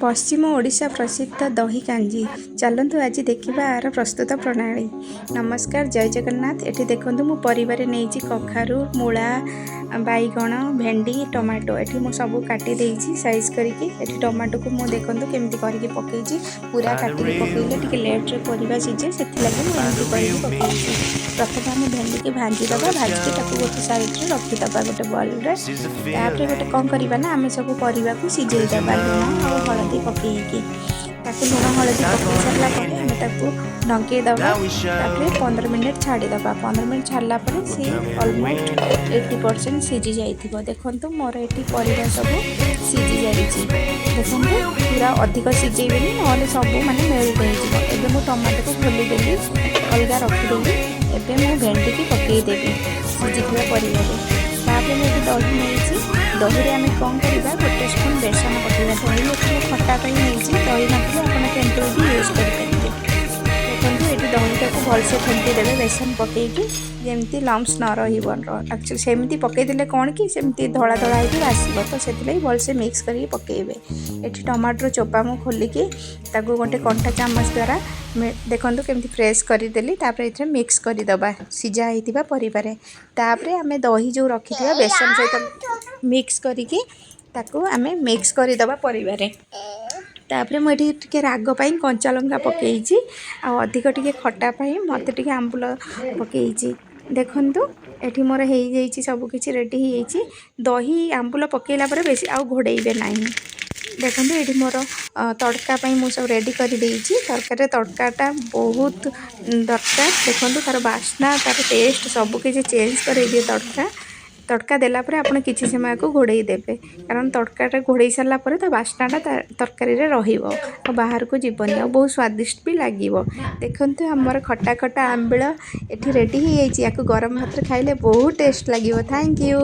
ପଶ୍ଚିମ ଓଡ଼ିଶା ପ୍ରସିଦ୍ଧ ଦହି କାଞ୍ଜି। ଚାଲନ୍ତୁ, ଆଜି ଦେଖିବା ଏହାର ପ୍ରସ୍ତୁତ ପ୍ରଣାଳୀ। ନମସ୍କାର, ଜୟ ଜଗନ୍ନାଥ। ଏଠି ଦେଖନ୍ତୁ, ମୁଁ ପରିବାରେ ନେଇଛି କଖାରୁ, ମୂଳା, ବାଇଗଣ, ଭେଣ୍ଡି, ଟମାଟୋ। ଏଠି ମୁଁ ସବୁ କାଟି ଦେଇଛି ସାଇଜ୍ କରିକି। ଏଠି ଟମାଟୋକୁ ମୁଁ ଦେଖନ୍ତୁ କେମିତି କରିକି ପକେଇଛି। ପୁରା କାଟିକି ପକେଇଲେ ଟିକେ ଲେଟ୍ରେ ପରିବା ସିଝେ, ସେଥିଲାଗି ମୁଁ ଏମିତି କରିକି ପକେଇଛି। ପ୍ରଥମେ ଆମେ ଭେଣ୍ଡିକି ଭାଜିଦେବା। ଭାଜିକି ତାକୁ ଗୋଟେ ସାଇଡ଼୍ରେ ରଖିଦେବା ଗୋଟେ ବଲ୍ରେ। ତାପରେ ଗୋଟେ କ'ଣ କରିବା ନା, ଆମେ ସବୁ ପରିବାକୁ ସିଝେଇ ଦେବା ଲୁଣ ଆଉ ହଳଦୀ ପକେଇକି। ତାକୁ ଲୁଣ ହଳଦୀ ପକେଇ ସାରିଲା ପରେ ଆମେ ତାକୁ ଢଙ୍କେଇ ଦେବା। ତାପରେ 15 ମିନିଟ୍ ଛାଡ଼ିଦେବା। 15 ମିନିଟ୍ ଛାଡ଼ିଲା ପରେ ସିଏ ଅଲମୋଷ୍ଟ 80% ସିଝି ଯାଇଥିବ। ଦେଖନ୍ତୁ, ମୋର ଏଠି ପରିବା ସବୁ ସିଝି ଯାଇଛି। ଦେଖନ୍ତୁ, ପୁରା ଅଧିକ ସିଝେଇବେନି, ନହେଲେ ସବୁ ମାନେ ମେଲ୍ଟ ହେଇଯିବ। ଏବେ ମୁଁ ଟମାଟୋକୁ ଖୋଲିଦେଲି, ଅଲଗା ରଖିଦେଲି। ଏବେ ମୁଁ ଭେଣ୍ଡିକି ପକେଇଦେବି ସିଝିଥିବା ପରିବାରେ। ତାପରେ ମୁଁ ଏଠି ଦହି ନେଇଛି। ଦହିରେ ଆମେ କ'ଣ କରିବା? ଗୋଟେ ସ୍ପୁନ୍ ବେସନ ପକାଇବା। ଦହି ଏଠି ମୁଁ ଖଟା ପାଇଁ ନେଇଛି। ଦହି ନଥିଲେ ଆପଣ ତେନ୍ତୁଳି ବି ୟୁଜ୍ କରିପାରିବେ। ଦେଖନ୍ତୁ, ଏଠି ଦହିଟାକୁ ଭଲସେ ଫେଣ୍ଟି ଦେବେ ବେସନ ପକେଇକି, ଯେମିତି ଲମ୍ପସ୍ ନ ରହିବ। ଆକ୍ଚୁଆଲି ସେମିତି ପକେଇଦେଲେ କ'ଣ କି ସେମିତି ଧଳା ଧଳା ହେଇକି ଆସିବ, ତ ସେଥିଲାଗି ଭଲସେ ମିକ୍ସ କରିକି ପକେଇବେ। ଏଠି ଟମାଟୋର ଚୋପା ମୁଁ ଖୋଲିକି ତାକୁ ଗୋଟେ କଣ୍ଟା ଚାମଚ ଦ୍ୱାରା ଦେଖନ୍ତୁ କେମିତି ପ୍ରେସ୍ କରିଦେଲି। ତାପରେ ଏଥିରେ ମିକ୍ସ କରିଦେବା ସିଝା ହେଇଥିବା ପରିବାରେ। ତାପରେ ଆମେ ଦହି ଯେଉଁ ରଖିଥିବା, ବେସନ ସହିତ ମିକ୍ସ କରିକି ତାକୁ ଆମେ ମିକ୍ସ କରିଦେବା ପରିବାରେ। ତାପରେ ମୁଁ ଏଠି ଟିକେ ରାଗ ପାଇଁ କଞ୍ଚା ଲଙ୍କା ପକେଇଛି ଆଉ ଅଧିକ ଟିକେ ଖଟା ପାଇଁ ମୋତେ ଟିକେ ଆମ୍ବୁଲ ପକେଇଛି। ଦେଖନ୍ତୁ, ଏଠି ମୋର ହେଇଯାଇଛି, ସବୁକିଛି ରେଡ଼ି ହେଇଯାଇଛି। ଦହି ଆମ୍ବୁଲ ପକେଇଲା ପରେ ବେଶୀ ଆଉ ଘୋଡ଼େଇବେ ନାହିଁ। ଦେଖନ୍ତୁ, ଏଠି ମୋର ତଡ଼କା ପାଇଁ ମୁଁ ସବୁ ରେଡ଼ି କରିଦେଇଛି। ତରକାରୀରେ ତଡ଼କାଟା ବହୁତ ଦରକାର। ଦେଖନ୍ତୁ, ତା'ର ବାସ୍ନା, ତା'ର ଟେଷ୍ଟ ସବୁକିଛି ଚେଞ୍ଜ କରେଇଦିଏ ତଡ଼କା। ତଡ଼କା ଦେଲା ପରେ ଆପଣ କିଛି ସମୟ ଆକୁ ଘୋଡ଼େଇ ଦେବେ, କାରଣ ତଡ଼କାଟା ଘୋଡ଼େଇ ସାରିଲା ପରେ ତା ବାସ୍ନାଟା ତା ତରକାରୀରେ ରହିବ ଆଉ ବାହାରକୁ ଯିବନି ଆଉ ବହୁତ ସ୍ୱାଦିଷ୍ଟ ବି ଲାଗିବ। ଦେଖନ୍ତୁ, ଆମର ଖଟା ଖଟା ଆମ୍ବିଳ ଏଠି ରେଡ଼ି ହେଇଯାଇଛି। ୟାକୁ ଗରମ ଭାତରେ ଖାଇଲେ ବହୁତ ଟେଷ୍ଟ ଲାଗିବ। Thank you.